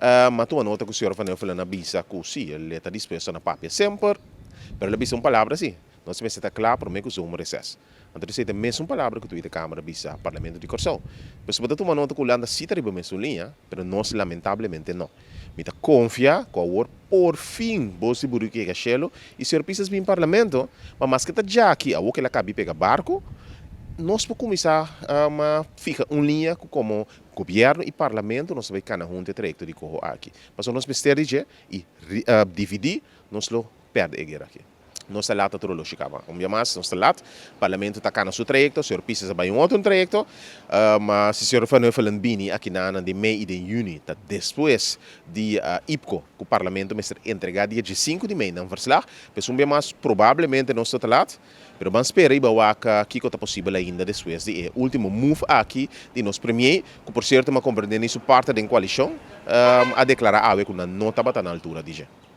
M'a tuma nota ku señor Van Huffelen a bisa ku sí, el ta dispuesto na papia semper, pero el a bisa un palabra sí, Nos mester ta kla promé ku zomerreces. Anto esei ta e mesun palabra ku Tweede Kamer a bisa Parlamento di Kòrsou. Pues bo ta tuma nota ku Hulanda sí ta riba mesun liña, pero nos lamentablemente no. Mi ta konfia ku awor por fin bos di buriku yega shelu i señor Pisas bin Parlamento, ma maske ta djaki awor ku el a kabi pega barku, nos por kuminsá fiha un liña ku komo Gobierno y Parlamento nos ta bay cana hunto e trayecto di coho aki. Pasobra nos mester di dje y dividi nos lo perde e guera aki. Nos ta lat otro loshi caba. Un bia mas nos ta lat. Parlamento ta cana su trayecto, señor Pisas a bay un otro trayecto. Ma si señor Van Huffelen bini aki na den mei y den juni ta despues di IPCO cu Parlamento mester entrega dia diesinco di mei nan verslag. Pues un bia mas probablemente nos ta lat. Pero ban spera i bawak kiko ta posibel ainda despues di e ultimo move aki di nos premier, ku por sierto m'a komprende ni su parte den koalishon a deklara awe ku nan no tabata na altura di dje.